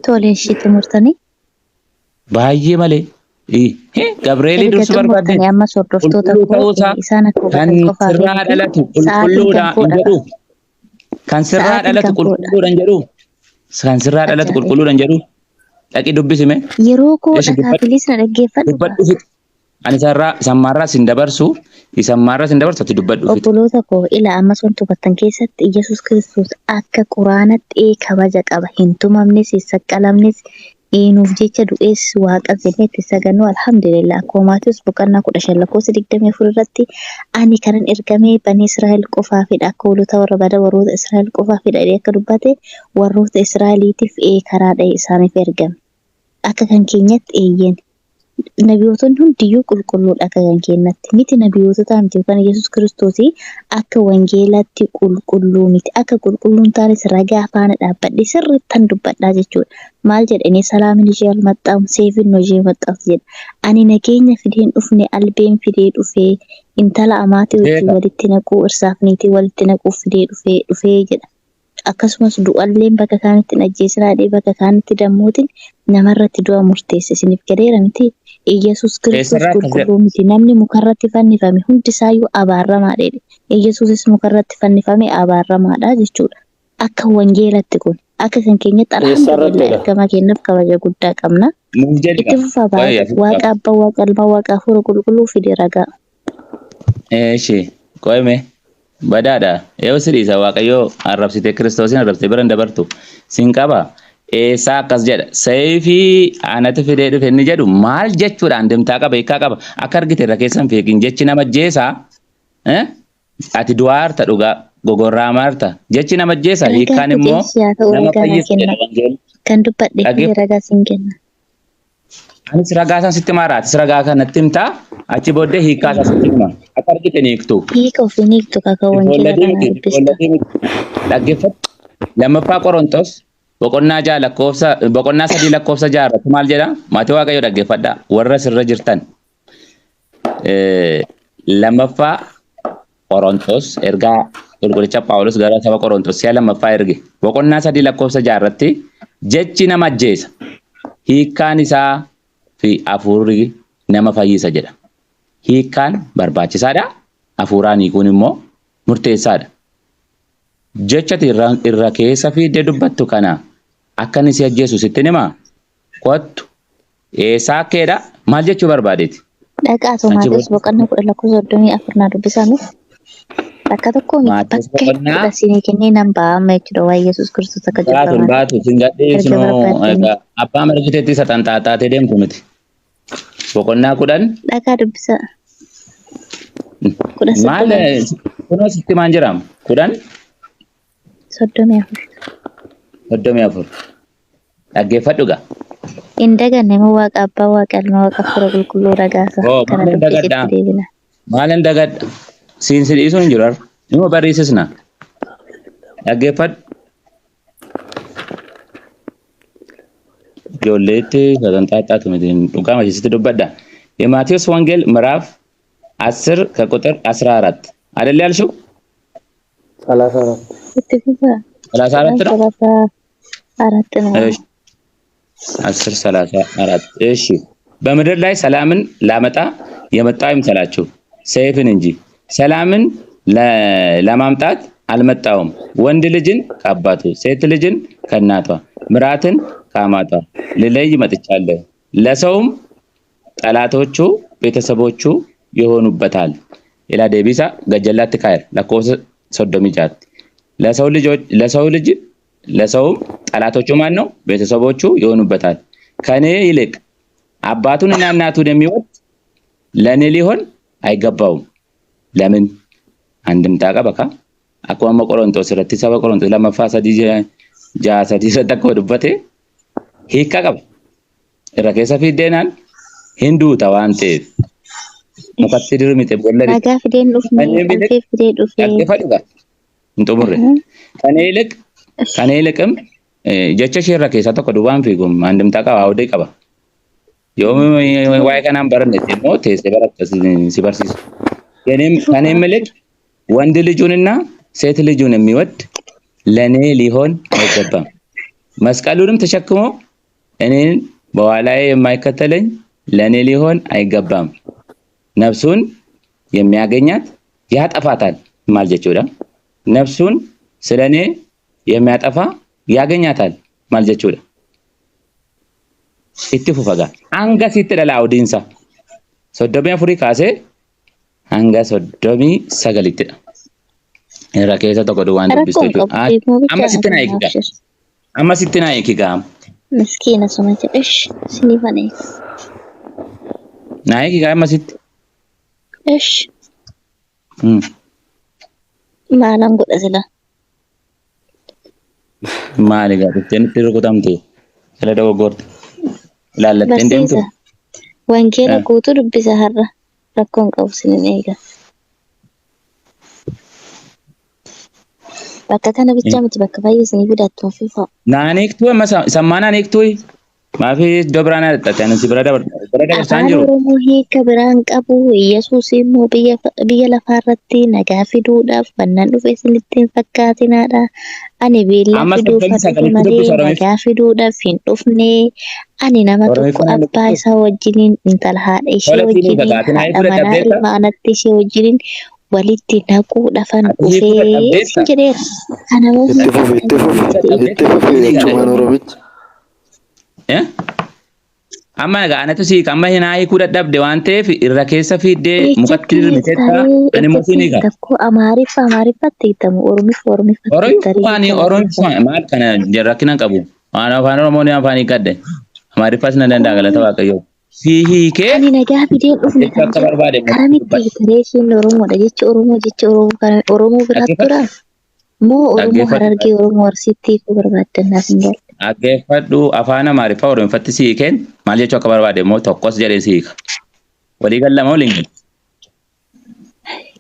Tole ishii xumurtanii. Baay'ee malee. Gabreelii Erga dursu barbaadde xumurtanii ammas hordoftoota qulqulluu koo ta'uusaa isaan akka kan hubatan qofaaf sirraa miti dhalatu sa'aatiin qulqulluudha kan hin koodha jedhu. Kan sirraa Sa'aatiin dhalatu kan koodha. qulqulluudha hin jedhu. Kan sirraa dhalatu Ajaa'iba. qulqulluudha hin jedhu. Dhaqi dubbisime. Yeroo koo Eshi dhagaa dubbadhu bilis na dhaggeeffadhu kaa. dubbadhu fixi. Ani isarraa isammaarraa sin dabarsu isammaarraa sin dabarsu ati dubbadhu fixi. Obboloota koo ila ammas wanti hubattan keessatti Iyyasuus Kiristoos akka quraanatti ee kabaja qaba. Hin tumamnes, hin saqqalamnes, ee nuuf jecha du'ees waaqa jennee itti sagannu alhamdulillah. Akkuma Maatiyus boqonnaa 15 lakkoofsa 24 irratti ani kanan ergamee banii Israa'el qofaafidha akka hoolota warra bada warroota Israa'el qofaafidha jedhee akka dubbate warroota Israa'eliitiif ee karaa dha'e isaaniif ergame. Akka kan keenyatti eeyyeen. Nabiyootonni hundiyyuu qulqulluudha akka kan keenyatti. Miti nabiyoototaa miti yookaan Yesuus Kiristoosii akka wangeelaatti qulqulluu miti. Akka qulqulluu hin taanes ragaa faana dhaabbadhe sirrittan dubbadhaa jechuudha. Maal jedha inni salaamin ishee almaxxaamu seefin ishee maxxaafti jedha. Ani nageenya fideen dhufne albeen fidee dhufee intala amaatii wajjin Beeka. walitti naquu irsaaf niitii walitti naquuf fidee dhufee dhufee jedha. Akkasumas du'alleen bakka kaanitti hin ajjeesinaa jedhee bakka kaanitti dammootiin namarratti du'a murteesse isiniif galeera miti. Iyyasuus Kiristoos Eessarraa akkas jedha? qulqulluu miti. Namni mukarratti fannifame hundisaayyuu abaarramaadha jedhe. Iyyasuusis mukarratti fannifame abaarramaadha jechuudha. Akka wangeelatti kun akka kan keenyatti alhamdulillah Eessarrattidha? ergamaa keenyaaf kabaja guddaa qabna. Nuuf jedhi Itti qaba. fufaa Qoy baay'ee asitti waaqa qaba. abbaa waaqa ilmaa waaqa hafuura qulqulluu fide ragaa. Eeshi qoyme badaadha. Yoo si dhiisa Waaqayyoo arrabsite Kiristoosin arrabsite bira hin dabartu. Sin qaba. Eessaa akkas jedha. Seeyfii anatu fidee dhufe inni jedhu maal jechuudha andimtaa qaba hiikaa qaba. Akka argite irra keessa hin fiigin jechi nama jeesaa. Eh? Ati du'aarta dhugaa gogorraamaarta. Jechi nama jeesa Ragaa hiikkaan immoo fixeensi haa ta'u nama ragaa naa fayyisa kenna. jedha wangeelli. Kan dubbadhe Dhaggeeffadhu. illee ragaa siin kenna. Anis ragaa san sitti maara, atis ragaa kanatti himtaa, achi booddee hiikkaa isaa sitti hima. Akka argite ni hiiktu. Hiika ofii ni hiiktu kaka wangeela Dhifoolladii kanaa miti, dubbista. dhifoolladii miti. Dhaggeeffadhu. Lammaffaa Qorontos boqonnaa ja'a lakkoofsa boqonnaa sadii lakkoofsa ja'a irratti maal jedha? Maatii Waaqayyoo dhaggeeffadhaa. Warra sirra jirtan. Lammaffaa Qorontos ergaa qulqullicha Phaawulos gara saba Qorontos si'a lammaffaa erge. Boqonnaa sadii lakkoofsa ja'a irratti jechi nama ajjeesa. Hiikkaan isaa fi hafuurri nama fayyisa jedha. Hiikkaan barbaachisaadha. Hafuuraan hiikuun immoo murteessaadha. Jecha ati irra keessa fiiddee dubbattu kana akka inni si ajjeesu sittin himaa? Kottu. Eessaa akkeedha? Maal jechuu barbaadeeti? Dhaqaa Achi Maatewos booda boqonnaa 10 lakkoofsa 34 naa dubbisaa mee. Bakka tokko miti Maatewos bakka boqonnaa hedduudha siinii kennee nan ba'a amma jechuudha waa'ee Yesuus Kiristoos akka baatu hin cubbamaa baatu sin erga gadhiisnu barbaaddanii. egaa abbaa margiteetti isa xanxaaxaatee deemtu miti. Boqonnaa 10 Dhaqaa dubbisaa. Kudha maal 34. kunoo sitti maan jiraam 10 34. 34 dhaggeeffadhu gaa. Hin daganne moo waaqa abbaa waaqa ilma waaqa hafuura qulqulluu ragaasa Oo kana maalin dubbisitti dagadhaa deebina. maalin dagadha siin si dhiisuun hin jiru har'a. Nima barreessisna dhaggeeffadhu. Ijoolleetti sagantaa miti dhugaa masiisitti dubbadha. የማቴዎስ ወንጌል ምዕራፍ 10 ከቁጥር 14 አይደል ያልሽው? 34. Itti fufaa. 34 ነው። 34 ነው። እሺ 10 34 እሺ። በምድር ላይ ሰላምን ላመጣ የመጣው አይምሰላችሁ ሰይፍን እንጂ ሰላምን ለማምጣት አልመጣሁም። ወንድ ልጅን ከአባቱ ሴት ልጅን ከእናቷ ምራትን ከአማቷ ልለይ መጥቻለሁ። ለሰውም ጠላቶቹ ቤተሰቦቹ ይሆኑበታል። ኢላ ዴቢሳ ገጀላት ካይር ለኮስ ሶዶሚ ጃት ለሰው ልጆች ለሰው ልጅ ለሰውም ጠላቶቹ ማን ነው? ቤተሰቦቹ ይሆኑበታል። ከኔ ይልቅ አባቱንና እናቱን የሚወድ ለኔ ሊሆን አይገባውም። ለምን? አንድምታ qaba akkuma amma Qorontos irratti saba Qorontos lammaffaa sadii ja'a sadii irratti akkuma dubbate hiikkaa qaba. Irra keessa fiiddeenaan hin duuta waan ta'eef mukatti dirmite boolla dhiqxe. Ragaa fideen dhufne Kanneen bilik qalbee fidee dhufee. dhaggeeffadhu gaa hin xumurre. Kan ይልቅ kan ይልቅም jecha ishee irra keessaa tokko duwwaan fiigu andimtaa qaba hawdee qaba. Yoo waa'ee kanaan baranne immoo teessee baratta si barsiisu. ከኔም ይልቅ ወንድ ልጁንና ሴት ልጁን የሚወድ ለእኔ ሊሆን አይገባም። መስቀሉንም ተሸክሞ እኔን በኋላዬ የማይከተለኝ ለእኔ ሊሆን አይገባም። ነፍሱን የሚያገኛት ያጠፋታል maal jechuudha? ነፍሱን ስለ እኔ የሚያጠፋ ያገኛታል maal jechuudha? Itti fufa gaa. Hanga sitti dhala awdiinsa. 34 kaasee hanga 39ttidha. Irra keessa tokko duwwaan dubbistu Rakkoon jechuudha. qabu beekmoo Amma bicha sitti naa naaf eegi. shir. Amma sitti naa eegi gaa. Miskiina suma jedhe. Ish sinifan eega. Naa eegi gaa amma sitti. Ish maalan godha sila. Maali gaa dhuftee nutti rukutamte? Sila dogoggorte. Ilaallattee hin deemtu? Barsiisa. Wangeela guutuu dubbisa har'a. Rakkoon qabu sinin eega. Bakka kana bichaa miti bakka baay'ee isinii fidattu fifa. Naan eegtuu amma sammaa naan eegtuu? Maafi iddoo biraa naa dhaqxate ani si bira bira dabarsaan Afaan jiru. Oromoo hiika biraan qabu. Yesuus immoo biyya lafaarratti nagaa fiduudhaaf wannaan dhufe isinitti hin fakkaatinaadha. Ani beellaa Amma fiduuf soddomii dhufe sagalitti malee dubbisa Oromiif. Nagaa fiduudhaaf hin dhufne. Ani nama tokko Oromiif naan abbaa dubbisu. Isaa wajjiniin intala haadha ishee Tola siin wajjiniin eega gaatii naa haadha hiikuu manaa dadhabdeetta? ilma anatti ishee wajjiniin walitti naquudhaafan Ati hiikuu dhufee dadhabdeetta? sin jedheera. Kana Itti fufi, itti fufi, itti fufi jechumaan Oromicha. Eh? Amma egaa anatu siika amma naa hiikuu dadhabde waan ta'eef irra keessa fiiddee mukatti Echatti dirmiteetta hiiktaree ani immoo echatti siin hiika. hiiktakko Amaariffa Amaariffatti hiiktamu Oromiffa Oromiffatti hiiktarii Oromiffaan hiikta barsiisa. Oromiffaan maal kana rakkina hin qabu. Waan afaan Oromoo ni afaan hiikadde. Amaariffaas na danda'a galata Waaqayyoo. Si hiikee Ani nagaa fideen dhufne jechuu kan akka jedhu barbaade immoo karamitti dubbadha. hiiktaree isheen Oromoodha jechi Oromoo jechi Oromoo kana Oromoo biraatti Dhaggeeffadhu. turaa moo Oromoo Dhaggeeffadhu. Harargee Oromoo Arsiitti hiikuu barbaaddan naaf hin galle. Dhaggeeffadhu afaan Amaariffaa Oromiffatti si hiikeen maal jechuu akka barbaade immoo tokkos jedhee si hiika. Walii gallama waliin galu.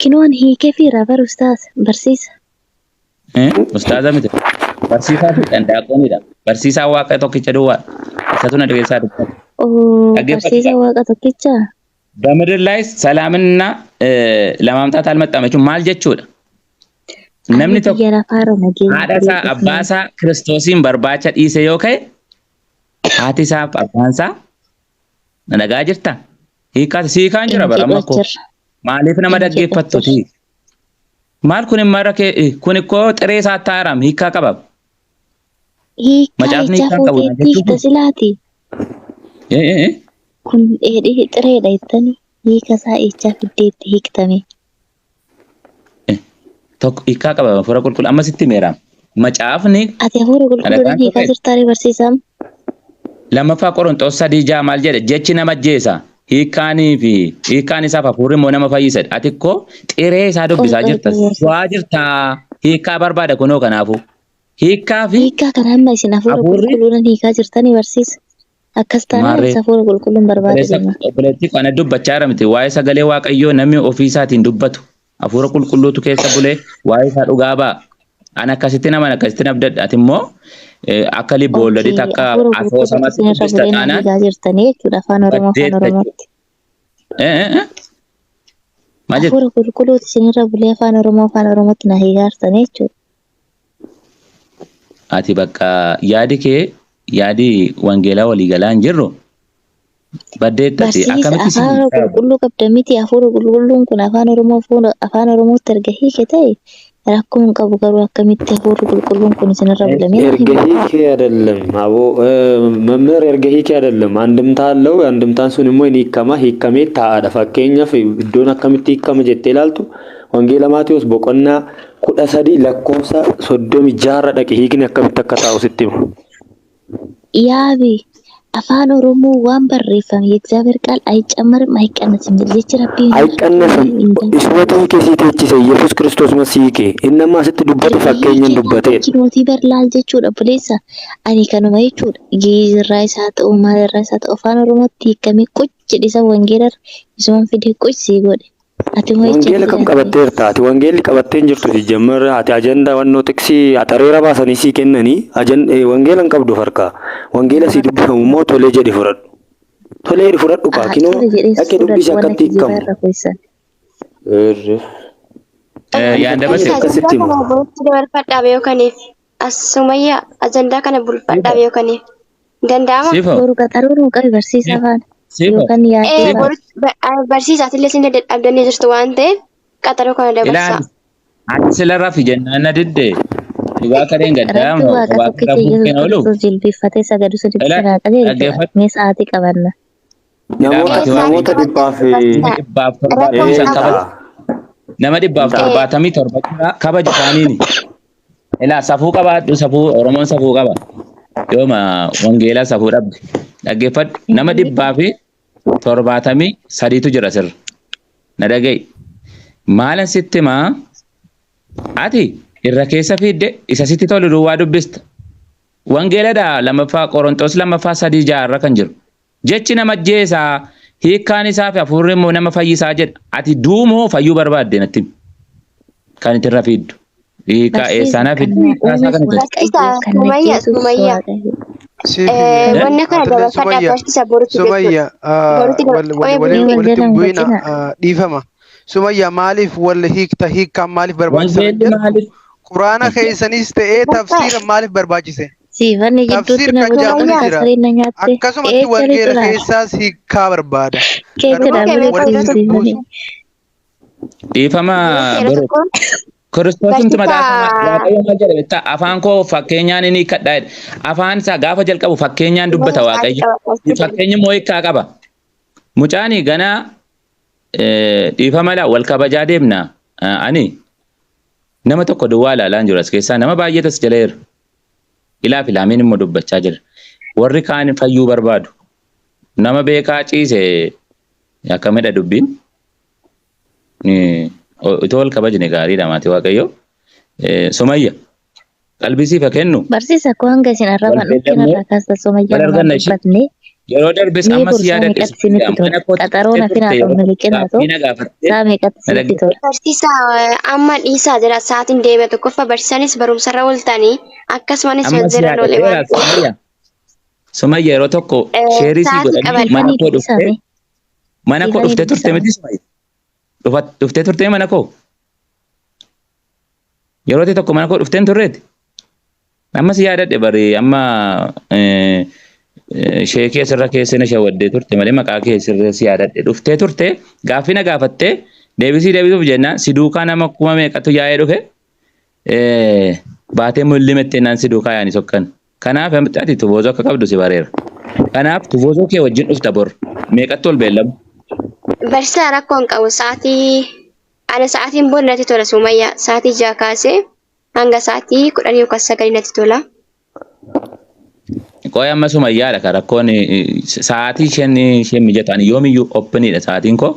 Kinoon hiikee fi rabar ustaas barsiisa. Eh? Ustaaza miti. Barsiisaa fi dandaaqoonidha. Barsiisaa waaqa tokkicha duwwaa. Isatu na keessaa dubbata. Oo Dhaggeeffadhu. barsiisa waaqa tokkicha. በምድር ላይ ሰላምንና ለማምጣት አልመጣም jechuun maal jechuudha? Ani Namni tokko biyya lafaarra nageenya haadha fidee isaa dhufne. Abbaa isaa Kiristoosiin barbaacha dhiise yoo ka'e haati isaa fi abbaan isaa na dhagaa jirta? Hiikaa siikaan Hin jira bara jedhu amma koo. achirra. Maaliif nama Hin jedhu dhaggeeffattuti? achirra. Maal kun immoo irra kee kun ikkoo xiree isaa taaram hiikaa qaba. Hiikkaa Macaafni ijaa hiikaa qabu fuuteetti jechuun hiikta kun. silaati. Eh, eh, eh. Kun dheedhii xireedha jettanii hiika isaa ijaa fiddeetti hiiktame. Tokko hiikaa qaba hafuura qulqulluu amma sitti meera. Macaafni Ati hafuura qulqulluudhaan dhalataan hiikaa tokko jirtaaree barsiisam. Lammaffaa Qorontos 3:6 maal jedhe? Jechi nama ajjeesa hiikkaanii fi hiikkaan isaaf hafuurri immoo nama fayyisa. Ati ikkoo xiree isaa Qoy dubbisaa qoy jirta. qoy barsiisa. Waa jirtaa hiikkaa barbaada kunoo kanaafu. Hiikkaa fi Hiikkaa kana amma isin hafuura hafuurri qulqulluudhaan hiikaa jirtanii barsiisa. Akkas taanaan maarree atis hafuura qulqulluun barbaada obboleessa deema. obboleettii kana dubbachaa jira miti waa'ee sagalee Waaqayyoo namni ofii isaatiin dubbatu hafuura qulqulluutu keessa bulee waa'ee isaa dhugaa ba'a. Ani akkasitti nama akkasitti abdadha. Ati immoo akka libbooladitti Okay, akka hafuura qulqulluutu asoosamatti isinirra dubbista bulee na taanaan hiikaa jirtanii jechuudha afaan Oromoo afaan baddeetta jechuudha. Oromootti. Eh, eh, eh. Maal jettu? Hafuura qulqulluutu isinirra bulee afaan Oromoo afaan Oromootti na hiikaa jirtanii jechuudha. Ati bakka yaadi kee yaadi wangeelaa waliigalaa hin jirru baddeettati Barsiisa akkamitti isin hafuura qulqulluu qabda miti hafuura qulqulluun kun afaan Oromoo afaan Oromootti erga hiike ta'e rakkoo hin qabu garuu akkamitti hafuurri qulqulluun kun isinirra bulamee na erga hima. Yaabi afaan Oromoo waan barreeffame የእግዚአብሔር ቃል አይጨመርም አይቀነስም jedhe jechi rabbii hin አይቀነስም hin galu. Isumatu hiikee sii teechise Yesuus Kiristoos si hiike inni amma asitti dubbatu Erga fakkeenyaan hiikee dubbateedha. kinootii barlaal jechuudha obboleessa. Ani kanuma jechuudha. Geezirraa isaa ta'u maalirraa isaa ta'u afaan Oromootti hiikamee qoch jedhisa wangeelarra isumaan fidee qoch sii godhe. Ati immoo jecha Wangeela kam filatte. qabatteerta? Ati wangeelli qabattee hin jirtu jijjiirra. Ati ajandaa wannoo xiqsii axareera baasanii sii kennanii wangeela hin qabdu harkaa. Wangeela sii dubbifamu immoo tolee jedhi fudhadhu. Tolee jedhi fudhadhu kaa kinoo Tole jedhee dhaqee dubbisi fudhadhu wanna akkatti kijibaa hiikamu. irra keessan. Irre. Yaanda base Akkasitti Ajandaa hima. kana bootti dabarfadhaa beekaniif. As Sumayyaa ajandaa kana bulfadhaaf yookaan danda'ama? Siifoo. Boru qaxaruu nuu qabi barsiisaa faana. Siifoo. Yookaan yaadee Ee faana. boru barsiisaatillee isin dadhabdanii jirtu waan ta'eef qaxaruu kana dabarsaa. Ilaali. Ati sila rafi jennaan na didde. Dhugaa kareen Rabbi gaddaama waaqa waaqa tokkicha rafuu Yesuus hin oolu. Kiristoos jilbiiffatee sagadu saditti Ila silaa qajeelchu. dhaggeeffadhu. Mee sa'aatii qabanna. Ilaa Namoota maatii Ee namoota sa'aatii dhibbaaf nama dhibbaaf Rakkoon torbaatamii shan hin kabaja. ta'a. Nama dhibbaaf Hin ta'a. 77 jira kabaja isaaniini. Ilaa safuu qabaadhu safuu Oromoon safuu qaba. Yooma wangeelaa safuu dhabde. Dhaggeeffadhu nama 173tu jira sirra. Na dhaga'i. Maalan sitti himaa ati irra keessa fiidde isa sitti tolu duwwaa dubbista. Wangeeladha lammaffaa Qorontos lammaffaa 3:6 kan jiru. Jechi nama ajjeesaa hiikkaan isaa fi hafuurri immoo nama fayyisaa jedha. Ati duumoo fayyuu barbaadde natti himi. Kan itti irra fiiddu. Hiikkaa Barsiisa eessaa kan fiddu na hiikkaa isaa uumes kan itti. Barsiisaa Waaqayyo kan na Sumayyaa ajjeesus Sumayyaa. Waaqayyo. Siif Wanna kana atillee dabarfadhaa Sumayya barsiisa borutti jechuudha. Sumayya Borutti qo'ee Mee wal walitti jala hin hin bu'ina gacinaa. dhiifama. Sumayya maaliif wal hiikta hiikkaan maaliif barbaachisa kan Wangeelli jedhu maaliif? Quraana keessanis ta'ee Bakka tafsiira maaliif barbaachise? Siifanni jidduutti Tafsiir na kan butaa jedhamu ni dhuftaa jira. sareen na nyaatte. Akkasumatti Eessa wangeela lixu laata? keessaas hiikkaa barbaada. Keessa Kanuma Okey, dhaabbilee beekaa walitti yeroo kuusi tokko siifanni. buusu. Dhiifama yeroo boru. tokko Kiristoosumti mataa isaa barsiisaa Waaqayyo maal jedha beektaa? Afaan koo fakkeenyaan inni hiikkadhaa jedha. Afaan isaa gaafa jalqabu fakkeenyaan dubbata sa'aatii Waaqayyo. qabadha. Fakkeenyi immoo hiikkaa qaba. Mucaani ganaa dhiifama laa wal kabajaa deemna. Ani nama tokko duwwaa ilaalaa hin jiru as keessaa nama baay'eetu as jala jira. Ilaa fi laameen immoo dubbachaa jira. Warri kaan fayyuu barbaadu. Nama beekaa ciise akkamidha dubbiin? Itoo wal kabajne gaariidha maatii Waaqayyo. Sumayya qalbii siif haa kennu. Barsiisa koo hanga isin Wal arrabaan dhukkina beellamnee irraa kaasta wal Sumayyaan waan arganna ishee. dubbatne. Yeroo darbes Mee ammas boru saa yaadadhe meeqatti isinitti Sumayya tola? mana kootti Qaxaroo dhuftee na turte finaa yeroo ta'u miliqinaa ta'u gaaffii na gaafattee saa meeqatti na isinitti dhaggeeffadhu. tola? Barsiisaa amma dhiisaa jira sa'aatiin deeme tokkoffaa barsiisaanis barumsarra ooltanii akkasumanis Ammas wal jiran oole yaadadheera waan ta'eef Sumayya. Sumayya yeroo tokko sheerii sii sa'aatii godhanii mana qabadha. Siifanii koo dubbisaa dhuftee mee? mana koo Siifanii dhuftee turte dubbisaa mee? miti Sumayya. Dhuftee turtee mana koo. Yeroo ta'e tokko mana koo dhuftee hin turreeti. Ammas yaadadhe bari amma sheekii asirra keessa na shawwaddee turte malee maqaa kee asirra si yaadadhe dhuftee turte gaaffii na gaafattee deebisii deebisuuf jennaan si duukaa nama kuma meeqatu yaa'ee dhufe baatee mul'imettee naan si duukaa yaa'anii sokkan. Kanaaf ati tuboozoo akka qabdu si bareera. Kanaaf tuboozoo kee wajjin dhufta bor meeqatti ol beellamu? Barsiisaa rakkoo hin qabu sa'aatii ana sa'aatiin booda natti tola Sumayyaa sa'aatii 6 kaasee hanga sa'aatii 10 yookaan 9 natti tola. Qo'ee amma Sumayyaadha kan rakkoon sa'aatii isheen mijatu ani yoomiyyuu oppeniidha sa'aatiin koo.